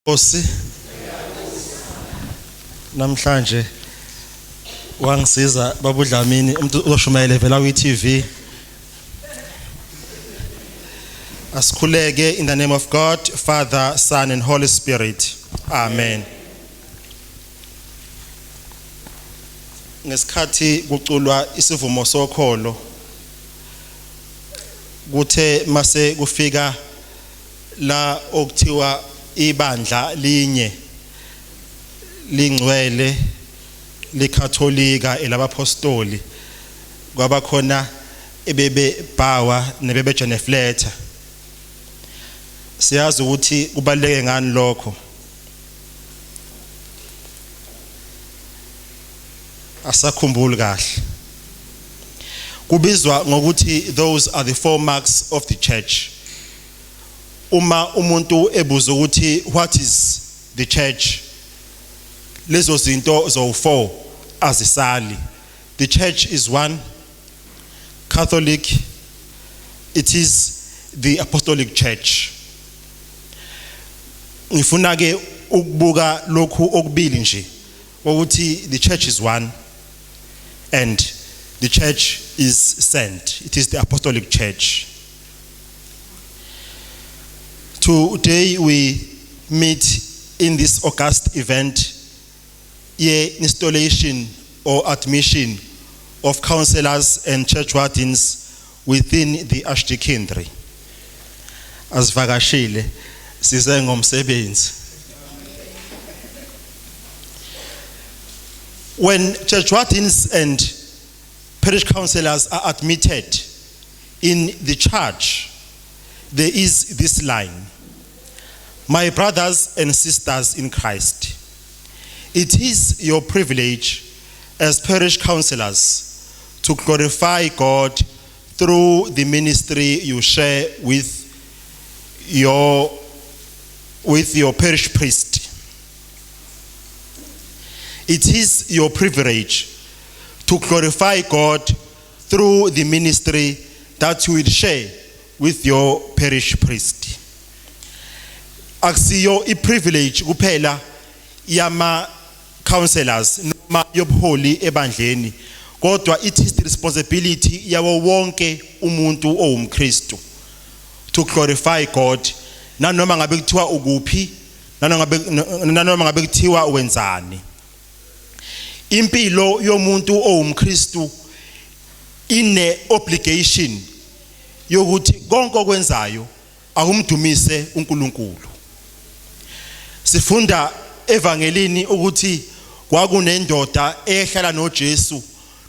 Nkosi, namhlanje wangisiza baba uDlamini, umuntu uzoshumayela evela kwi-TV. Asikhuleke in the name of God, Father, Son and Holy Spirit. Amen. Ngesikhathi kuculwa isivumo sokholo, kuthe mase kufika la okuthiwa ibandla linye lingcwele likatholika elabapostoli, kwabakhona ebebe bawa nebebe genefleta. Siyazi ukuthi kubaluleke ngani lokho. Asakhumbuli kahle, kubizwa ngokuthi those are the four marks of the church. Uma umuntu ebuza ukuthi what is the church, lezo zinto zowu4 azisali. The church is one, Catholic, it is the apostolic church. Ngifuna ke ukubuka lokhu okubili nje, ukuthi the church is one and the church is sent, it is the apostolic church. Today we meet in this august event ye installation or admission of councillors and church wardens within the Archdeaconry. Asivakashile, size ngomsebenzi. When church wardens and parish councillors are admitted in the church, there is this line: "My brothers and sisters in Christ, it is your privilege as parish councillors to glorify God through the ministry you share with your parish priest." It is your privilege to glorify God through the ministry that you will share with your parish priest. Akusiyo i-privilege kuphela yama councillors noma yobuholi ebandleni, kodwa it is the responsibility yawo wonke umuntu owumKristu to glorify God, nanoma ngabe kuthiwa ukuphi, nanoma ngabe kuthiwa wenzani. Impilo yomuntu owumKristu ine obligation yokuthi konke okwenzayo akumdumise uNkulunkulu. Sifunda evangelini ukuthi kwakunendoda ehlala noJesu,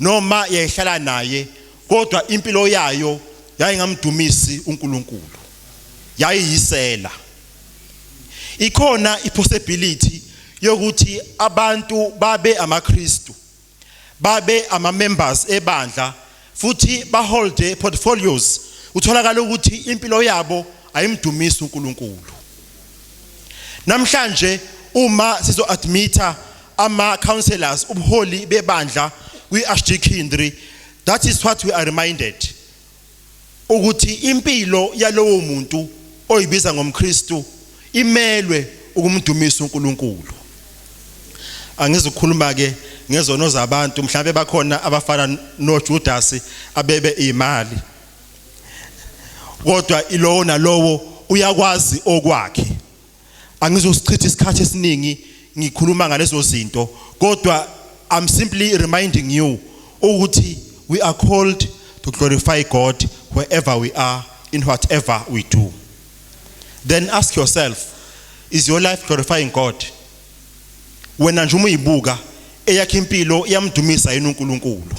noma yayihlala naye, kodwa impilo yayo yayingamdumisi uNkulunkulu, yayiyisela. Ikhona ipossibility yokuthi abantu babe amaKristu, babe ama members ebandla, futhi baholde portfolios, utholakala ukuthi impilo yabo ayimdumisi uNkulunkulu. Namhlanje uma sizo admita ama councillors, ubuholi bebandla kwi-Archdeaconry, that is what we are reminded, ukuthi impilo yalowo muntu oyibiza ngomKristu imelwe ukumdumisa uNkulunkulu. Angizukhuluma ke ngezono zabantu, mhlawumbe bakhona abafana noJudas abebe imali, kodwa ilowo nalowo uyakwazi okwakhe. Angizosichitha isikhathi esiningi ngikhuluma ngalezo zinto, kodwa I'm simply reminding you ukuthi we are called to glorify God wherever we are, in whatever we do. Then ask yourself, is your life glorifying God? Wena nje uma uyibuka eyakhe impilo, iyamdumisa yini uNkulunkulu?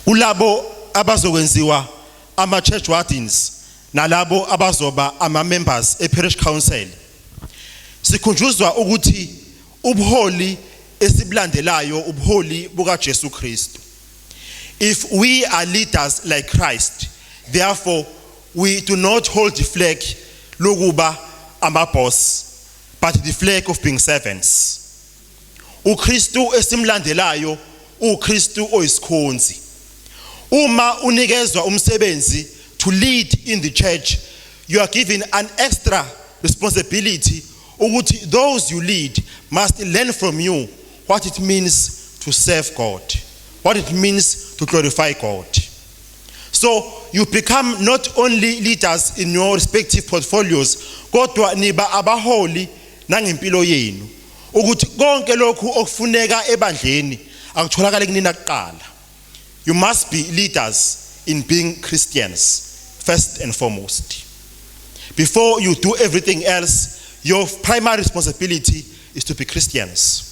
Kulabo abazokwenziwa ama church wardens nalabo abazoba ama members e parish council, sikhunjuzwa ukuthi ubuholi esibulandelayo ubuholi buka Jesu Kristu. If we are leaders like Christ, therefore we do not hold the flag lokuba ama boss, but the flag of being servants. uKristu esimlandelayo uKristu oyisikhonzi. Uma unikezwa umsebenzi to lead in the church, you are given an extra Responsibility ukuthi those you lead must learn from you what it means to serve God, what it means to glorify God. So you become not only leaders in your respective portfolios, kodwa niba abaholi nangempilo yenu, ukuthi konke lokhu okufuneka ebandleni akutholakala kunina kuqala. You must be leaders in being Christians first and foremost. Before you do everything else, your primary responsibility is to be Christians.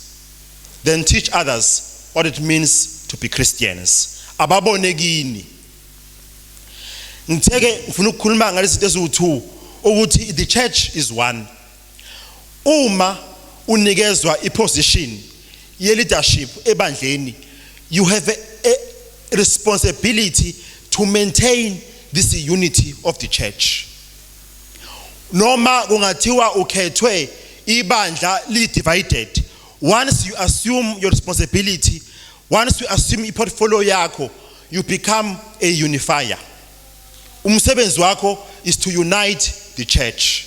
Then teach others what it means to be Christians. Ababone kini. Ngitheke ngifuna ukukhuluma ngalezi zinto eziwu2, ukuthi the church is one. Uma unikezwa iposition ye leadership ebandleni, you have a responsibility to maintain this unity of the church. Noma kungathiwa ukhethwe ibandla li divided, once you assume your responsibility, once you assume iportfolio yakho, you become a unifier. Umsebenzi wakho is to unite the church.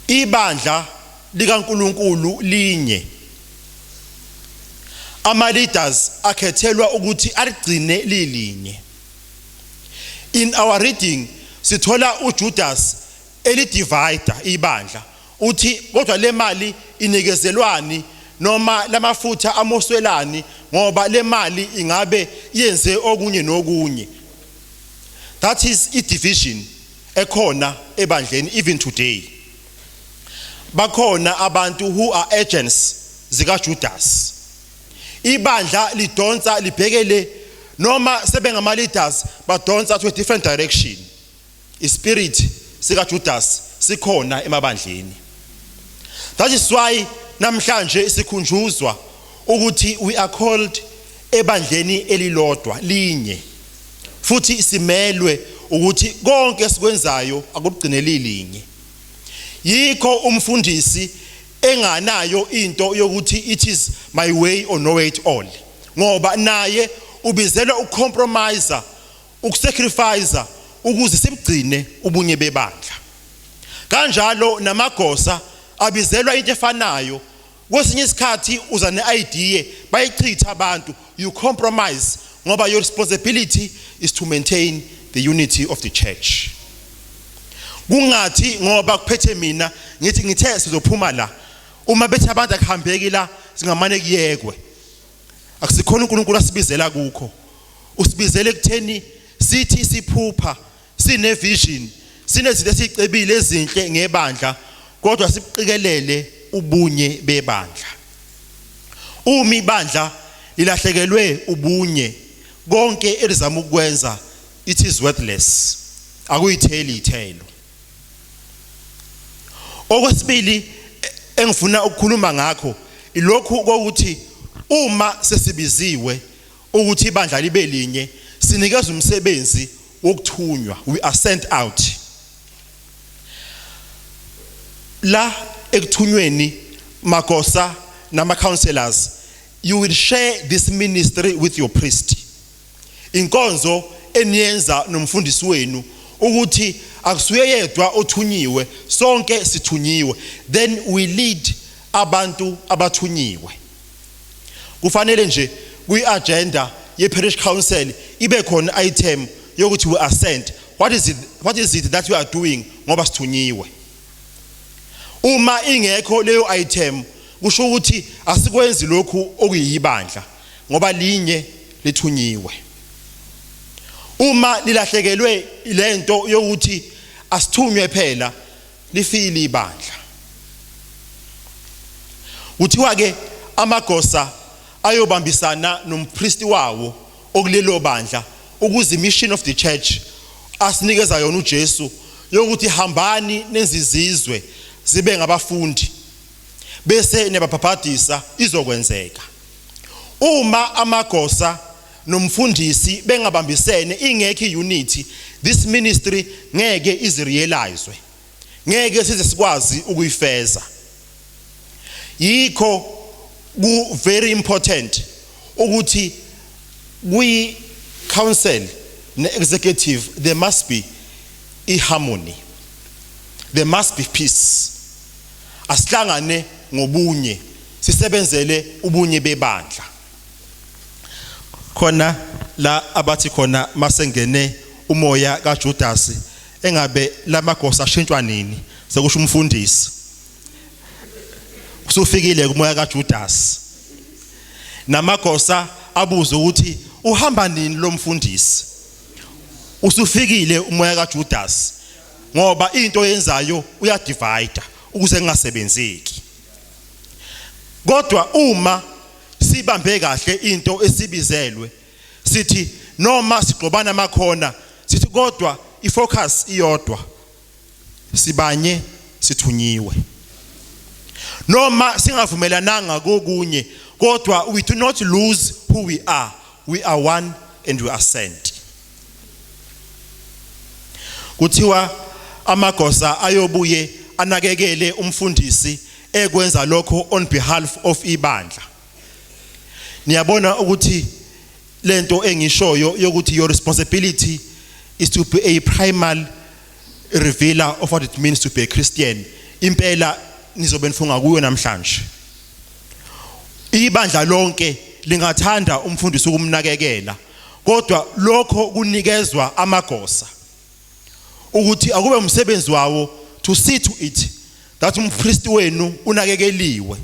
Ibandla likaNkuluNkulu linye. Ama leaders akhethelwa ukuthi aligcine lilinye. In our reading sithola uJudas elidivide ibandla, uthi kodwa le mali inikezelwani noma lamafutha amoswelani, ngoba le mali ingabe yenze okunye nokunye. That is i division ekhona ebandleni even today. Bakhona abantu who are agents zika Judas. Ibandla lidonsa libhekele, noma sebengama leaders badonsa to a different direction. Ispirit sika Judas sikhona emabandleni. That is why namhlanje sikhunjuzwa ukuthi we are called ebandleni elilodwa linye, futhi simelwe ukuthi konke esikwenzayo akugcineli linye. Yikho umfundisi enganayo into yokuthi it is my way or no way at all, ngoba naye ubizelwa ukucompromise, ukusacrifice, ukuze sibugcine ubunye bebandla. Kanjalo namagosa abizelwa into efanayo. Kwesinye isikhathi uza ne-idea, bayichitha abantu, you compromise, ngoba your responsibility is to maintain the unity of the church. Kungathi ngoba kuphethe mina, ngithi ngithe sizophuma la, uma bethi abantu akuhambeki la, singamane kuyekwe. Akusikhona uNkulunkulu asibizela kukho. Usibizele ekutheni sithi siphupha, sine vision, sinezinto esicebile ezinhle ngebandla, kodwa siqikelele ubunye bebandla. Uma ibandla lilahlekelwe ubunye, konke elizama ukwenza, it is worthless, akuyitheli ithelo. Okwesibili engifuna ukukhuluma ngakho ilokhu kokuthi uma sesibiziwe ukuthi ibandla libe linye, sinikeza umsebenzi wokuthunywa. We are sent out. La ekuthunyweni, magosa nama counselors, you will share this ministry with your priest. Inkonzo eniyenza nomfundisi wenu, ukuthi akusuye yedwa othunyiwe, sonke sithunyiwe. Then we lead abantu abathunyiwe. Kufanele nje kwi-agenda ye-parish council ibe khona item yokuthi we are sent. What is it that we are doing ngoba sithunyiwe? Uma ingekho leyo item, kusho ukuthi asikwenzi lokhu okuyibandla, ngoba linye lithunyiwe. Uma lilahlekelwe lento yokuthi asithunywe phela, lifile ibandla. Kuthiwa ke amagosa ayobambisana nompristi wawo okulelo bandla ukuze mission of the church asinikeza yona uJesu yokuthi hambani nenzizizwe zibe ngabafundi bese niyababhabhadisa izokwenzeka. Uma amagosa nomfundisi bengabambisene, ingekho iunity, this ministry ngeke izirealize, ngeke size sikwazi ukuyifeza. Yikho ku very important ukuthi kwi council ne executive there must be i harmony. There must be peace. Asihlangane ngobunye, sisebenzele ubunye bebandla. Khona la abathi khona masengene umoya kaJudas, engabe lamagosa ashintshwa nini? Sekusho umfundisi, usufikile kumoya kaJudas. Namagosa abuza ukuthi uhamba nini lo mfundisi? Usufikile umoya kaJudas, ngoba into oyenzayo uyadivide ukuze kungasebenzeki. Kodwa uma sibambe kahle into esibizelwe, sithi noma sigxobana amakhona, sithi kodwa ifocus iyodwa, sibanye, sithunyiwe. Noma singavumelananga kokunye, kodwa we do not lose who we are. We are one and we are sent. Kuthiwa amagosa ayobuye anakekele umfundisi ekwenza lokho on behalf of ibandla. Niyabona ukuthi lento engishoyo yokuthi your responsibility is to be a primal revealer of what it means to be a Christian, impela nizobe nifunga kuyo namhlanje. Ibandla lonke lingathanda umfundisi ukumnakekela, kodwa lokho kunikezwa amagosa ukuthi akube umsebenzi wawo to see to it that umpristi wenu unakekeliwe.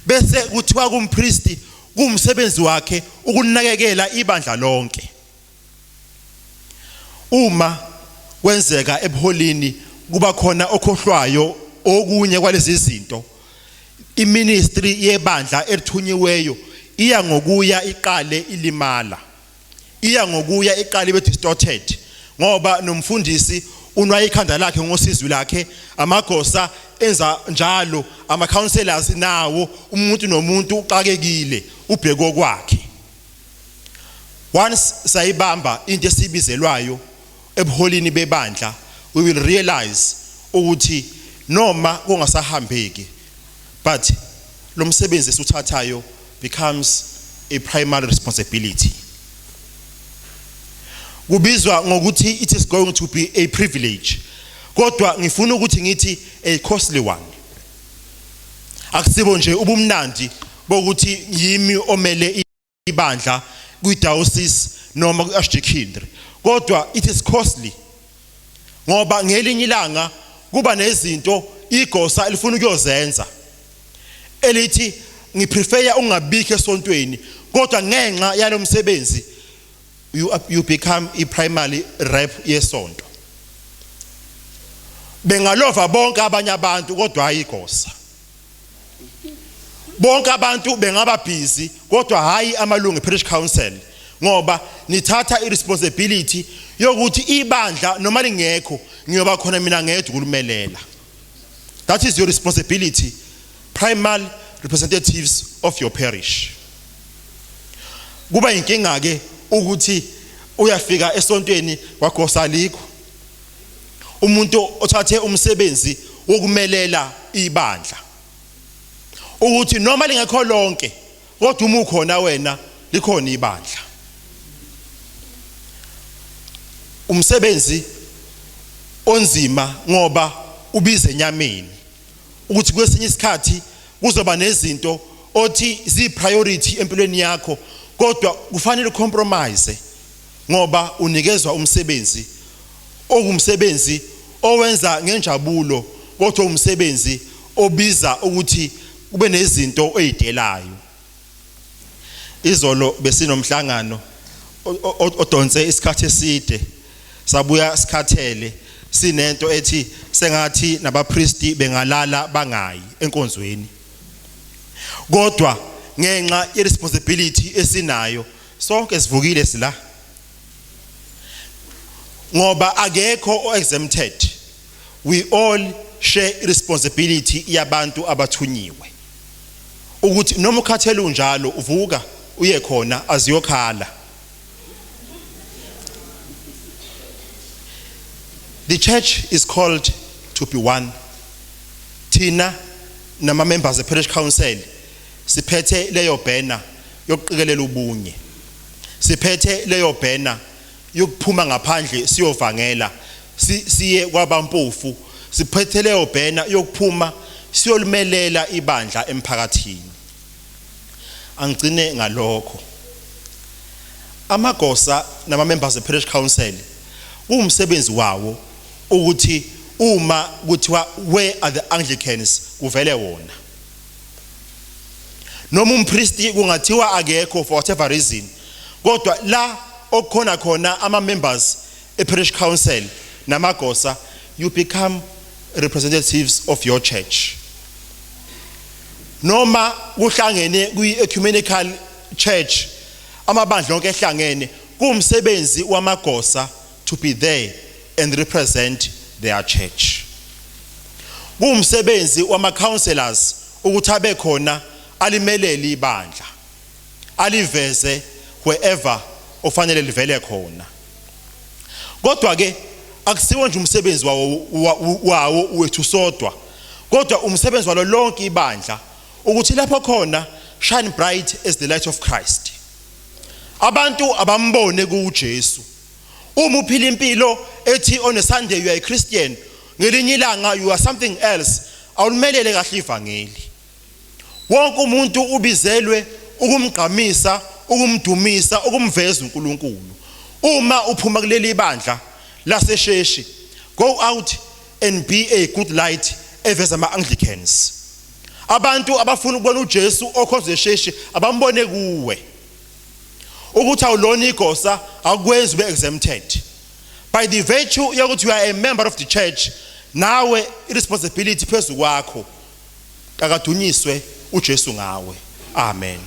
Bese kuthiwa kumpristi kuwumsebenzi wakhe ukunakekela ibandla lonke. Uma kwenzeka ebuholini kuba khona okhohlwayo okunye kwalezi zinto, iministry yebandla elithunyiweyo iya ngokuya iqale ilimala, iya ngokuya iqale ibe distorted, ngoba nomfundisi unwa ikhanda lakhe ngosizwi lakhe, amagosa enza njalo, ama counselors nawo, umuntu nomuntu uxakekile ubheko kwakhe. Once sayibamba into esibizelwayo ebuholini bebandla, we will realize ukuthi noma kungasahambeki, but lo msebenzi esuthathayo becomes a primary responsibility. Kubizwa ngokuthi it is going to be a privilege, kodwa ngifuna ukuthi ngithi a costly one. Akusibo nje ubumnandi bokuthi yimi omele ibandla kwi-diocese noma kwi-archdeaconry, kodwa it is costly, ngoba ngelinye ilanga kuba nezinto igosa elifuna ukuyozenza elithi ngiprefer ungabikho esontweni, kodwa ngenxa yalomsebenzi you become i primary rep yesonto. Bengalova bonke abanye abantu, kodwa hayi igosa. Bonke abantu bengaba busy, kodwa hayi amalungu parish council, ngoba nithatha iresponsibility yokuthi ibandla noma lingekho ngiyoba khona mina ngedwa ukulumelela. That is your responsibility, primary representatives of your parish. Kuba inkinga ke ukuthi uyafika esontweni kwagosa likho umuntu othathe umsebenzi wokumelela ibandla, ukuthi noma lingekho lonke, kodwa uma ukhona wena likhona ibandla. Umsebenzi onzima, ngoba ubize enyameni ukuthi kwesinye isikhathi kuzoba nezinto othi zi priority empilweni yakho, kodwa kufanele ucompromise ngoba unikezwa umsebenzi ongumsebenzi owenza ngenjabulo, kodwa umsebenzi obiza ukuthi kube nezinto oyidelayo. Izolo besinomhlangano odonse isikhathi eside, sabuya sikhathele, sinento ethi sengathi nabapristi bengalala bangayi enkonzweni, kodwa ngenxa yeresponsibility esinayo sonke sivukile sila, ngoba akekho o-exempted. We all share responsibility yabantu abathunyiwe, ukuthi noma ukhathele unjalo uvuka uye khona aziyokhala. The church is called to be one. Thina nama members e parish council siphethe leyo banner yokuqikelela ubunye, siphethe leyo banner yokuphuma ngaphandle siyovangela, siye kwabampofu. Siphethe leyo banner yokuphuma siyolimelela ibandla emphakathini. Angigcine ngalokho. Amagosa nama members e parish council, kuwumsebenzi wawo ukuthi uma kuthiwa, "Where are the Anglicans?" kuvele wona. Noma umpristi kungathiwa akekho for whatever reason, kodwa la okukhona khona ama members e parish council namagosa, you become representatives of your church. Noma kuhlangene kwi ecumenical church, amabandla onke ehlangene, kuwumsebenzi wamagosa to be there and represent their church. Kuwumsebenzi wama councillors ukuthi abe khona, alimelele ibandla, aliveze wherever ofanele livele khona. Kodwa ke akusiwo nje umsebenzi wawo wethu sodwa, kodwa umsebenzi walo lonke ibandla ukuthi lapho khona, shine bright as the light of Christ, abantu abambone kuJesu. Uma uphila impilo ethi on a Sunday you are a Christian, ngelinye ilanga you are something else, awulimelele kahle ivangeli. Wonke umuntu ubizelwe ukumgqamisa, ukumdumisa, ukumveza uNkulunkulu. Uma uphuma kuleli bandla laseSheshi, go out and be a good light eveza ama-Anglicans. Abantu abafuna ukubona uJesu okhonza eSheshi abambone kuwe. Ukuthi awulona igosa akwenzi ube exempted. By the virtue yokuthi you are a member of the church, nawe irresponsibility phezu kwakho. Akadunyiswe uJesu ngawe. Amen.